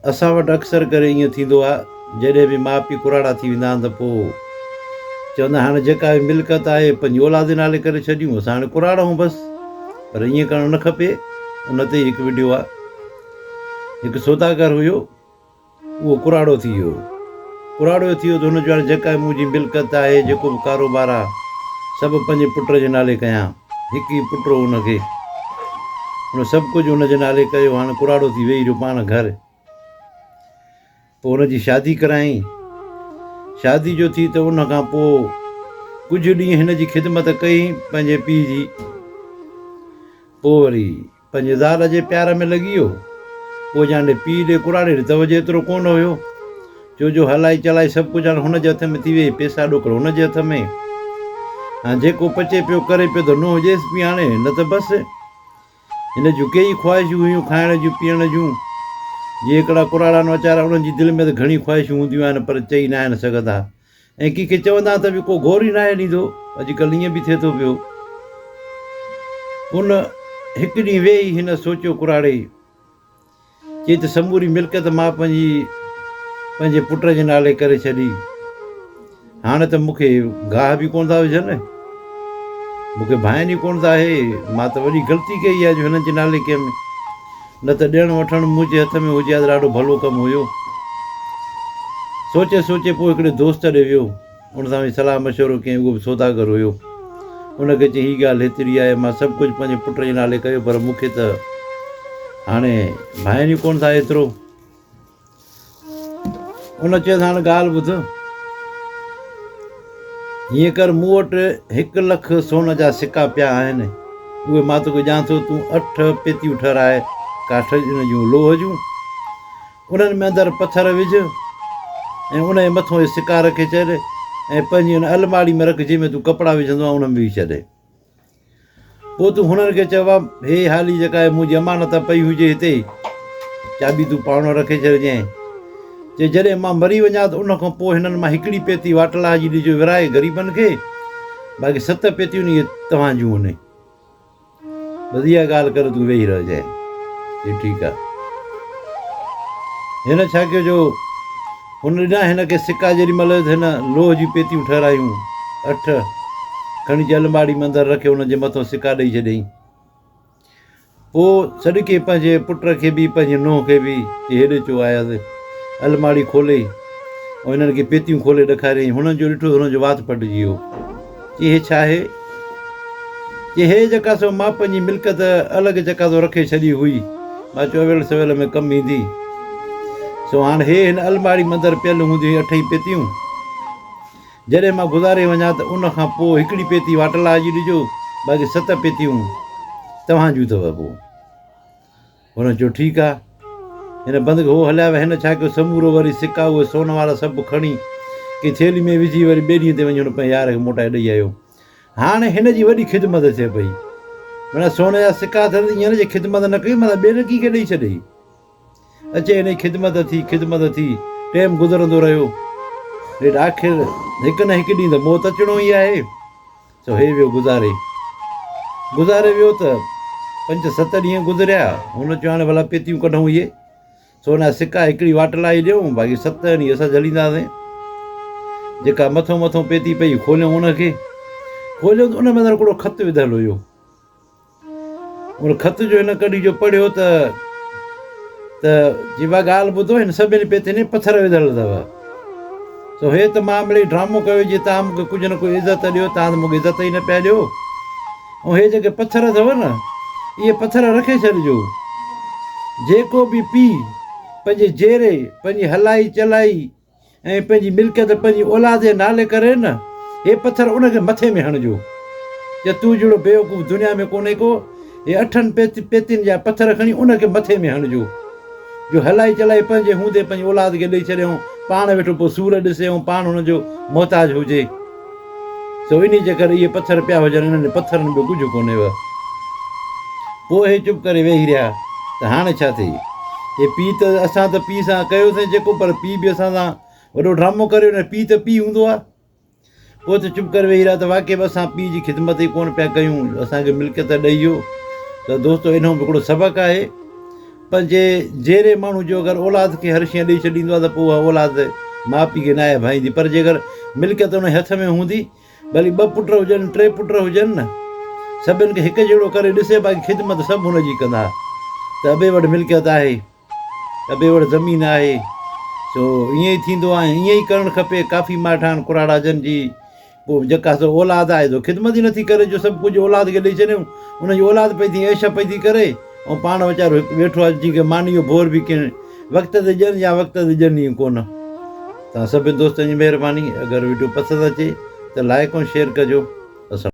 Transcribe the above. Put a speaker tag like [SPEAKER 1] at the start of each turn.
[SPEAKER 1] اسان وٽ اڪثر ڪري ائين ٿيندو آهي، جڏهن به ماء پيء ڪراڙا ٿي ويندا آهن ته پوء چوندا آهن هاڻي جيڪا به ملڪيت آهي پنهنجي اولاد جي نالي ڪري ڇڏيون، اسان هاڻي ڪراڙا آهيون بس. پر ائين ڪرڻ نه کپي، ان تي ئي هڪ وڊيو آهي. هڪ سوداگر هيو، اهو ڪراڙو ٿي ويو. ڪراڙو ٿي ويو ته هن چيو هاڻي جيڪا به منهنجي ملڪيت آهي، جيڪو به ڪاروبار آهي، سڀ پنهنجي پٽ جي نالي ڪيان. هڪ ئي پٽ هو هن کي. هن سڀ ڪجهه هن جي نالي ڪيو. هاڻي ڪراڙو ٿي ويهي رهيو پاڻ گهر. پوء هن جي شادي ڪرايائين. شادي جو ٿي ته ان کان پوء ڪجهه ڏينهن هن جي خدمت ڪئي پنهنجي پيء جي. پوء وري پنهنجي زال جي پيار ۾ لڳي ويو. پوء جانڊي پيء ڏي ڪراڙي ڏي توجه ايترو ڪونه هيو. ڇو جو هلائي چلائي سڀ ڪجهه هاڻي هن جي هٿ ۾ ٿي ويئي، پئسا ڏوڪڙ هن جي هٿ ۾. هاڻي جيڪو پچي پيو ڪري پيو ته نونهن ڏيس پي هاڻي، نه ته بس. هن جون ڪيئي خواهشون هيون کائڻ جون پيئڻ جون. جي هڪڙا ڪراڙا آهن ويچارا انهن جي دل ۾ ته گهڻيون خواهشون هونديون آهن پر چئي ناهن سگهندا. ۽ ڪنهن کي چوندا ته به ڪو غور ئي ناهي ڏيندو. اڄڪلهه ائين به ٿئي ٿو پيو. ان هڪ ڏينهن ويهي هن سوچيو ڪراڙي چئي ته سموري ملڪيت مان پنهنجي پنهنجي پٽ جي نالي ڪري ڇڏي. هاڻي ته مون کي گاهه به ڪونه ٿا وجهن. مون کي ڀانئن ئي ڪونه ٿا هي. مان ته وڏي غلطي ڪئي آهي جو هنن جي نالي ڪيم. نه ته ڏيڻ وٺڻ منهنجي هٿ ۾ هجي ها ته ڏاڍو ڀلو ڪم هيو. سوچي سوچي پوء هڪڙي دوست ڏي ويو. ان سان وڃي صلاح مشورو ڪيائين. اهو به سوداگر هيو. ان کي چيائين هي ڳالهه هيتري آهي، مان سڀ ڪجهه پنهنجي پٽ جي نالي ڪيو پر مون کي ته هاڻي ڀانئن ئي ڪونه ٿا ايترو. ان چيس هاڻ ڳالهه ٻڌ، هيئن ڪر مون وٽ هڪ لک سون جا سڪا پيا آهن، اهي مان توکي ڏيان ٿو، تون اٺ پيتيون ٺهراء ڪاٺ ان جون لوهه جون، انهن ۾ اندر پٿر وجهه ۽ ان جي مٿون اهي سڪا رکي ڇڏ ۽ پنهنجي ان الماڙي ۾ رک جنهن ۾ تون ڪپڙا وجهندو آهين ان ۾ وجهي ڇڏ. پوء تون هنن کي چئه وا، هي حالي جيڪا هي منهنجي امانت پئي هجي هتي، چاٻي تون پاڻ رکي ڇڏجانء. چي جڏهن مان مري وڃان ته ان کان پوء هنن مان هڪڙي پيتي واٽلاهه جي ڏجو ورهائي غريبن کي، باقي ست پيتيون اهي توهان جون آهن. بس اها ڳالهه ڪري تون ويهي رهجانء. چي ٺيڪ آهي. هن ڇا ڪيو جو هن ڏنا هن کي سڪا جيڏي مهل هن لوهه جون پيتيون ٺهرايون اٺ کڻي اچي الماڙي ۾ اندر رکي انهن جي مٿو سڪا ڏئي ڇڏيائين. پوء سڏڪي پنهنجي پٽ کي به پنهنجي نونهن کي به چي هيڏي اچو آيس الماڙي کولي ۽ هنن کي پيتيون کولي ڏکاريائين هنن جو ڏٺو ته هنن جو وات ڦٽجي ويو چي هي ڇا آهي؟ چي هي جيڪا سو مان پنهنجي ملڪيت الڳ جيڪا سو رکي ڇڏي هئي مان چيو اويل سويل ۾ ڪم ايندي سو هاڻ هي هن الماڙي ۾ اندر پيل هونديون هي اٺئي پيتيون جڏهن مان گذاري وڃان ته ان کان پوء هڪڙي پيتي واٽلاء جي ڏجو باقي ست پيتيون توهان جون اٿو پوء هن چيو ٺيڪ آ. هن بند هو هليا ويا. هن ڇا ڪيو سمورو وري سڪا اهي سون وارا سڀ کڻي ڪنهن ٿيلهي ۾ وجهي وري ٻئي ڏينهن تي وڃي هن پنهنجي يار کي موٽائي ڏئي آيو. هاڻي هن جي وڏي خدمت ٿئي پئي. معنيٰ سون جا سڪا اٿس ائين نه جي خدمت نه ڪئي معنيٰ ٻئي ڪنهن کي ڏئي ڇڏيئي. اچي هن جي خدمت ٿي خدمت ٿي ٽيم گذرندو رهيو. نيٺ آخر هڪ نه هڪ ڏينهن ته موت اچڻو ئي آهي. سو هي ويو گذاري. گذاري ويو ته پنج ست ڏينهن گذريا. هن چيو هاڻي ڀلا پيتيون ڪڍون اهي سونا سڪا هڪڙي واٽ لائي ڏيون باقي ست ڏينهن اسان جهلينداسين. جيڪا مٿو مٿو پيتي پئي کوليون ان کي کوليو ته ان ۾ اندر هڪڙو خط وڌل هيو. ان خط جو هن ڪڍي جو پڙهيو ته ته جي با ڳالهه ٻڌو هن سڀني پيتين ۾ پٿر وڌل اٿو سو هي ته مان مڙئي ڊرامو ڪيو جي تان مونکي ڪجهه نه ڪجهه عزت ڏيو تان ته مونکي عزت ئي نه پيا ڏيو ۽ هي جيڪي پٿر اٿو نه اهي پٿر رکي ڇڏجو جيڪو به پي پنهنجي جيري پنهنجي هلائي چلائي ۽ پنهنجي ملڪيت پنهنجي اولاد جي نالي ڪري نه، هي پٿر ان کي مٿي ۾ هڻجو. چي تون جهڙو بيوقوف دنيا ۾ ڪونهي ڪو، هي اٺن پيتين جا پٿر کڻي ان کي مٿي ۾ هڻجو، جو هلائي چلائي پنهنجي هوندي پنهنجي اولاد کي ڏئي ڇڏي ۽ پاڻ ويٺو پوء سور ڏسي ۽ پاڻ هن جو محتاج هجي. سو انهي جي ڪري اهي پٿر پيا هجن، انهن پٿرن ٻيو ڪجهه ڪونهي و. پوء هي چپ ڪري ويهي رهيا ته هاڻي ڇا ٿئي؟ هي پيء ته اسان ته پيء سان ڪيوسين جيڪو پر پيء به اسان سان وڏو ڊرامو ڪري ويو، پيء ته پيء هوندو آهي. پوء ته چپ ڪري ويهي رهيا ته واقعي به اسان پيء جي خدمت ئي ڪونه پيا ڪيون، اسان کي ملڪيت ڏئي ويو. ته دوستو انهو به هڪڙو سبق آهي. پنهنجي جيئري ماڻهو جو اگر اولاد کي هر شيء ڏئي ڇڏيندو آهي ته پوء اها اولاد ماء پيء کي ناهي ڀائيندي پر جيڪر ملڪيت ان جي هٿ ۾ هوندي ڀلي ٻه پٽ هجن ٽي پٽ هجن نه سڀن کي هڪ جهڙو ڪري ڏسي باقي خدمت سڀ هن جي ڪندا ته ابي وٽ ملڪيت آهي ابي وٽ زمين آهي سو ائين ئي ٿيندو آهي ائين ئي ڪرڻ کپي ڪافي ماٺان ڪراڙا جن جي پوء جيڪا سو اولاد آهي سو خدمت ئي نٿي ڪري جو سڀ ڪجهه اولاد کي ڏئي ڇڏيون ان جي اولاد پئي ٿي عيش پئي ٿي ڪري ۽ پاڻ ويچارو هڪ ويٺو آهي جنهن کي ماني جو ڀور به ڪنهن وقت تي ڏين يا وقت تي ڏين ئي ڪونه. توهان سڀني دوستن جي مهرباني اگر وڊيو پسند اچي ته لائيڪ ۽ شيئر ڪجو.